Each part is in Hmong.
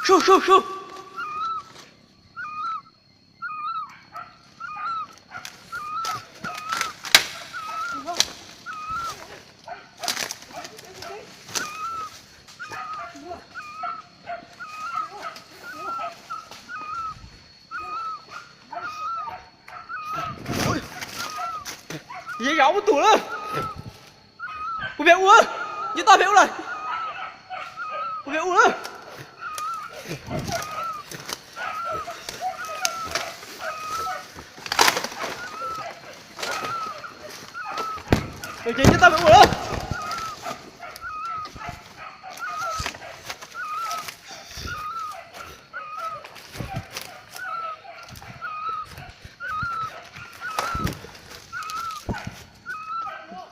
Yog zov muab tum lawm. Puas pem ua? Nce toj pem ua lawm. Puas pem ua lawm? Ces nce toj pem ua lawm.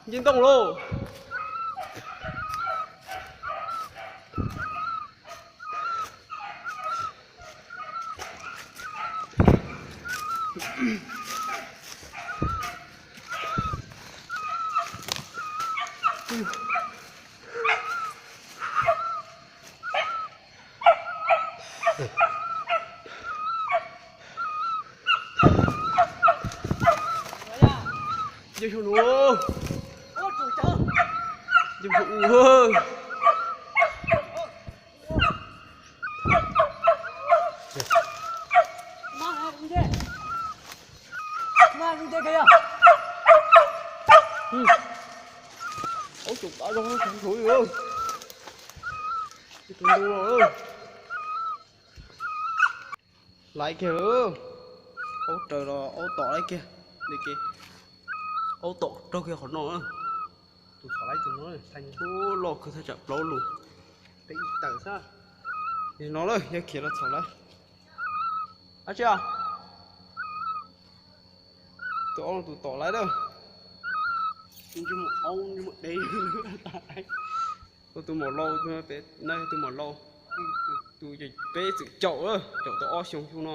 Nce ntoo lauj. Nce saum no. Nce saum u. Aub tsuas qab zog tsuas nthuav li. Tus ntoo los laiv kiag lawm. Aub raws los aub tom laiv kiag. Aub tom raug kiag qhov no. Tus txhom laib tus no, tus loj kawg thaj tsam plaub lus, peb ib tawm xwb. Nim no lawm yog khiav los txhom laib. Ab tsi, tus aub no tus tom laib lawm. Tus maum lau, tus maum lau, tus peb txwm caum, caum tau ob xyoo xyoo no.